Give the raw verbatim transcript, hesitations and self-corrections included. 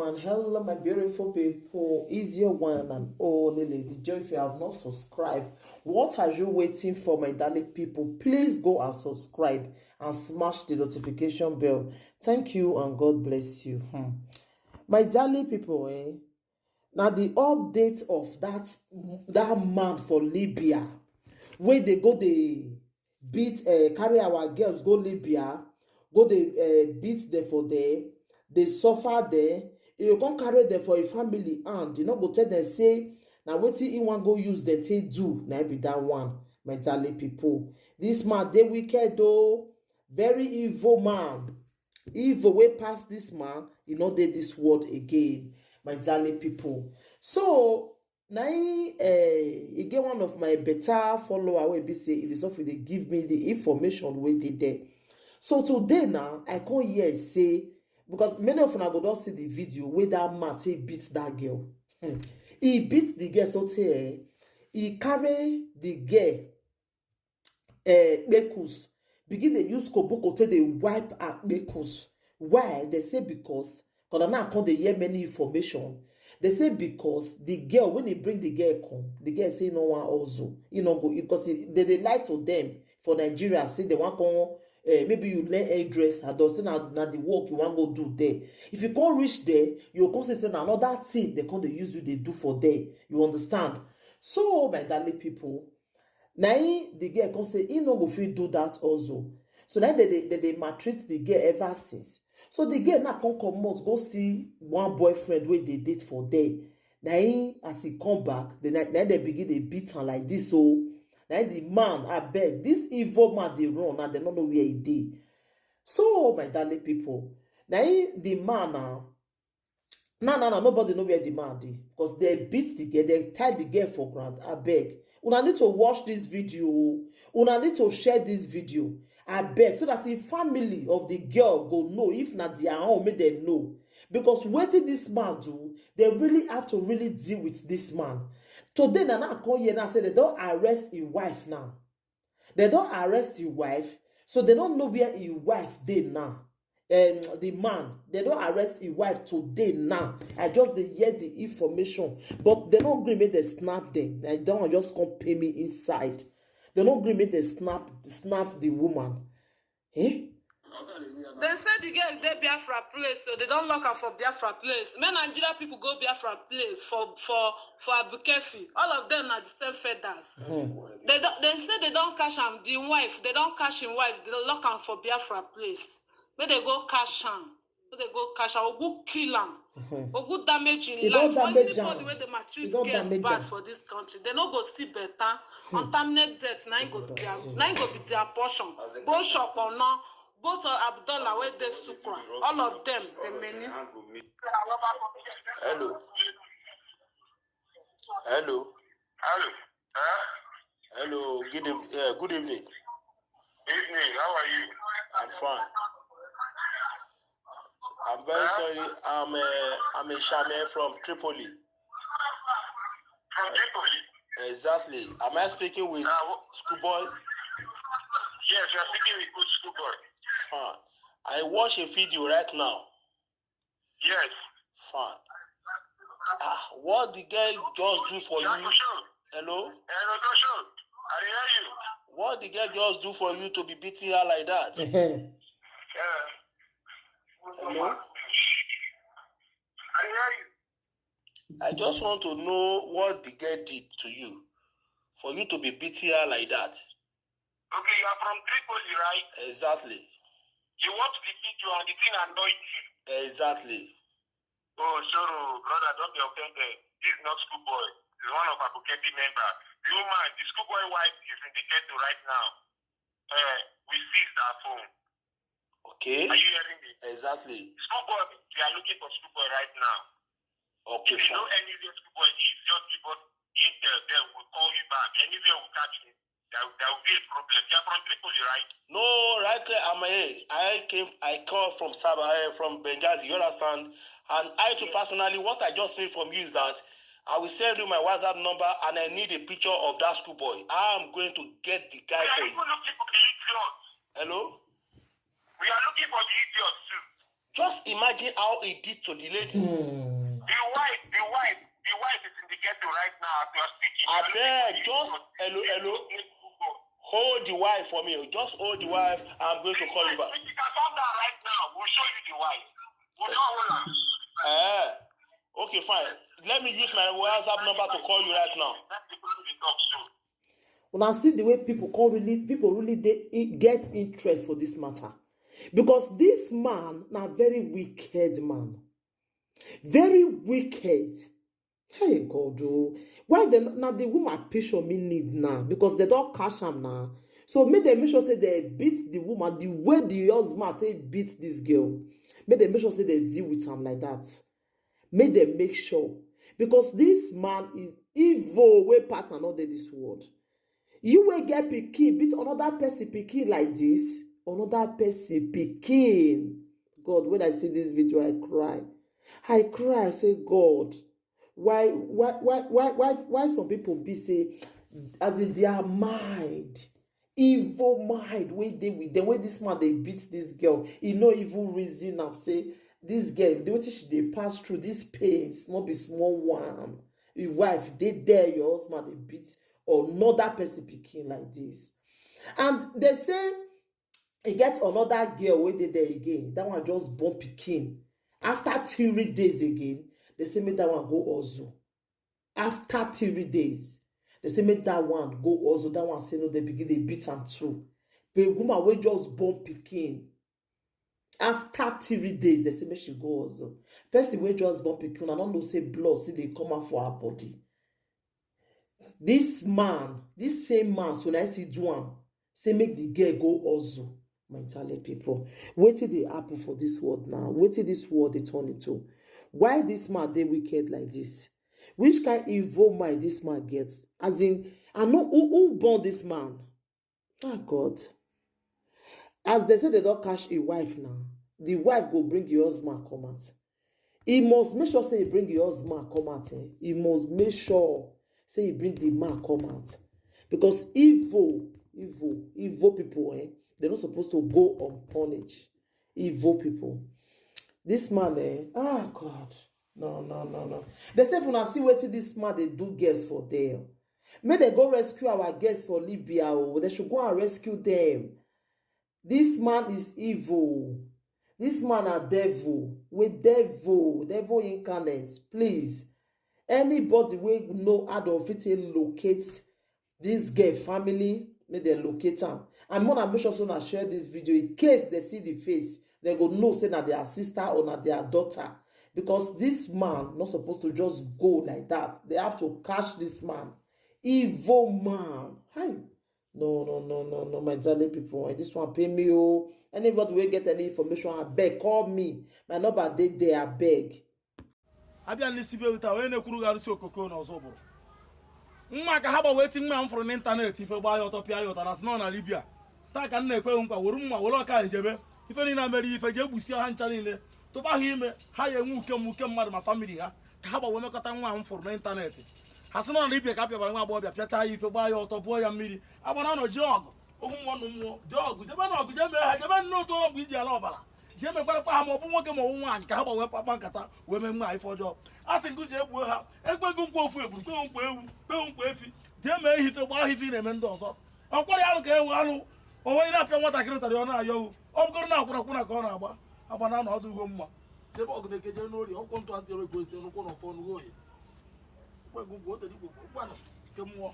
And hello, my beautiful people. Is your one and only Lady Joy. If you have not subscribed, what are you waiting for, my darling people? Please go and subscribe and smash the notification bell. Thank you and God bless you. Hmm. My darling people, eh? Now the update of that that man for Libya, where they go, they beat, uh, carry our girls go Libya, go they uh, beat them for there, they suffer there. You can't carry them for a family, and you know go tell them say now wetin he want go use them take do. Now be that one, my darling people. This man they wicked though, very evil man. Evil way past this man, he not did this world again, my darling people. So now he get one of my better follower wey be say e dey suffer dey give me the information wey dey there. So today now I come here say, because many of una go don see the video wey that man take beat that girl. Hmm. He beat the girl so tey, eh, he carry the girl, eh, kpekus, begin dey use koboko take dey wipe her kpekus. Why? They say because, because now I come dey hear many information. They say because the girl, when he bring the girl come, the girl say no one also. You know go because he, they dey lie to them for Nigeria. Say they want come. Uh, maybe you learn hairdresser, they'll say na, na the work you want go do there. If you can't reach there, you can't say na another thing they can't use you they do for there. You understand? So my darling people, now the girl can say he no go fit do that also. So now they they, they, they maltreat the girl ever since. So the girl now come come out go see one boyfriend where they date for there. Now he, as he come back, then now they begin they beat her like this. So now the man, I beg, this evil man they run now they don't know where he did. So my darling people, now he, the man now, now now now nobody know where the man dey because they beat the girl, they tie the girl for ground. I beg, una need to watch this video. Una need to share this video. I beg, so that the family of the girl go know if na their own make them know. Because wetin this man do, they really have to really deal with this man. Today na now I come here now say they don't arrest his wife now. They don't arrest his wife, so they don't know where his wife dey now. Um, the man, they don't arrest his wife today now. I just dey hear the information, but they don't agree make they snap them. They don't just come pay me inside. They don't agree make they snap snap the woman. Eh? They say the girl dey Biafra place, so they don't lock her for Biafra place. Men Nigeria people go Biafra place for for for Abukefi. All of them are the same feathers. They don't, they say they don't catch him. The wife, they don't catch him wife. They lock him for Biafra place. May they go catch him. May they go catch him. Or go kill him. Or go damage him He don life. For damage anybody am. Where they maltreat He don girls damage bad am. For this country, they no go see better. Untimely death, na im go be their, na im go be their portion. Both shop or not, both of Abdullah wey dey Sukra, all of them, the many. Hello. Hello. Hello. Huh? Hello. Good, eve- yeah, good evening. Evening. How are you? I'm fine. I'm very sorry. I'm a, I'm a Shame from Tripoli. From Tripoli. Exactly. Am I speaking with Uh, wh- Schoolboy? Yes, you are speaking with good schoolboy. Fine. I watch a video right now. Yes. Fine. Ah, what the girl just do for Yeah, you? for sure. Hello. Hello, for sure. I dey hear you. What the girl just do for you to be beating her like that? Yeah. Hello. I dey hear you. I just want to know what the girl did to you, for you to be beating her like that. Okay, you are from Tripoli, right? Exactly. You watch the video and the thing annoyed you. Exactly. Oh, sorry, brother, don't be offended. This is not schoolboy. He's one of Abuketi member. The woman, the schoolboy wife is in the ghetto right now. Uh, we seized her phone. Okay. Are you hearing me? Exactly. Schoolboy, they are looking for schoolboy right now. Okay. If you know Fine. Anywhere schoolboy is, just give us intel. Then we'll call you back. Anywhere we catch him, there, there will be a problem. You are from Tripoli, right? No, right there, I'm here. I came. I come from Sabah, eh, from Benghazi. You understand? And I too personally, what I just need from you is that I will send you my WhatsApp number, and I need a picture of that schoolboy. I'm going to get the guy We are for you. Even looking for the idiot. Hello. We are looking for the idiot too. Just Imagine how he did to the lady. Hmm. The wife, the wife, the wife is in the ghetto right now as we are speaking. Abeg, just hello, hello. Hold the wife for me. Just hold the wife. I'm going to call you back. If you can come down right now, we'll show you the wife. We'll show you. Eh. Okay, fine. Let me use my WhatsApp number to call you right now. Let the people be talk soon. Una see the way people come really, people really dey get interest for this matter, because this man na very wicked man, very wicked. Hey God, oh, why dem na the woman picture me need now, because they don catch am now. So make dem make sure say they beat the woman the way the husband take beat this girl. Make dem make sure say they deal with am like that. Make dem make sure, because this man is evil wey pass another this world. You wey get pikin beat another person pikin like this, another person pikin. God, when I see this video, I cry. I cry, I say, God, why, why, why, why, why, why some people be say, as in their mind, evil mind wey dey with them, wey this man dey beat this girl, he no even reason am say this girl, the wetin she dey pass through, this pains no be small one. Your wife dey there, your husband dey beat another person pikin like this, and they say e get another girl wey dey there again. That one just born pikin. After three days again, they say make that one go hustle. After three days, they say make that one go hustle. That one say no, they begin dey beat am too. The woman wey just born pikin, after three days, they say make she go hustle. Person wey just born pikin, I don't know say blood still dey come out for her body. This man, this same man, so na see do am. Say make the girl go hustle. My Italian people, wetin dey happen for this world now? Wetin this world dey turn into? Why this man dey wicked like this? Which kind evil mind this man get? As in, I know who, who born this man. Ah, God. As they say they don catch a wife now, the wife go bring your husband come out. He must make sure say he bring your husband come out. Eh? He must make sure say he bring the man come out, because evil, evil, evil people, eh? They're not supposed to go unpunished. Evil people. This man, eh? Ah, God. No, no, no, no. They say if una see wetin this man dey do girls for there, make they go rescue our girls for Libya. Oh, they should go and rescue them. This man is evil. This man a devil. We devil, devil incarnate. Please, anybody wey know how to fit locate this girl family, make dem locate am. And more, make sure so na share this video in case they see the face, they go know say na their sister or na their daughter. Because this man not supposed to just go like that. They have to catch this man. Evil man. Hi. No, no, no, no, no, my darling people. Eh, this one pay me, oh. Anybody wey get any information, abeg call me. My number dey there, abeg. Abịa n'isi be taa, onye na-ekwuru gị arụsị okoko na ọzọ bụrụ nwa ka ha gbawa eti nwa m fụrụ n'ịntanetị, ife gbaa ya ọtọ, pịa ya ụtara, sị na ọ na Libya. Taa ka m na-ekwe nkwa, were mma, were ọka ejebe, ife niile a mere ife, jee gbusie ha ncha niile, tụba ha ime, ha ya enwe uke m uke mmadụ ma famili ha, ka ha gbawa emekọta nwa m fụrụ n'ịntanetị. Ha sị na ọ na Libya ka a pịabara nwa agbọghọbịa, pịachaa ya ife, gbaa ya ọtọ, bụọ ya mmiri, agbara nọ ji ọgụ, ohu mmụọ nụ mmụọ, ji ọgụ, jebe na ọgụ, jee mee ha, jebe nnọọ otu ọgwụ iji ala ọbara, jee mekparakpa ha, ma ọ bụ nwoke ma ọ bụ nwaanyị, ka ha gbawa kpakpa nkata wee mee nwa ife ọjọọ. A sị nkụ jee gbuo ha, ekweghị nkwa ofu egburu, kweghị nkwa ewu, kweghị nkwa efi, jee mee ihe ife, gbaa ha ife ị na-eme ndị ọzọ. Ọ kwara ya alụ ka ewu alụ, o nwere na-apịa nwatakịrị ụtarị, ọ na-ayọ owu, ọ bụgoro na akwụna akwụna ka ọ na-agba, agba na ọdụ ugo mma. Jebe ọgụ na-ekeje n'ori, ọkwọ ntụ asị ebe gosi nnukwu na ọfọ nnukwu oyi. Ekweghị nkwa, o tere igwe, gwanụ, nke mmụọ.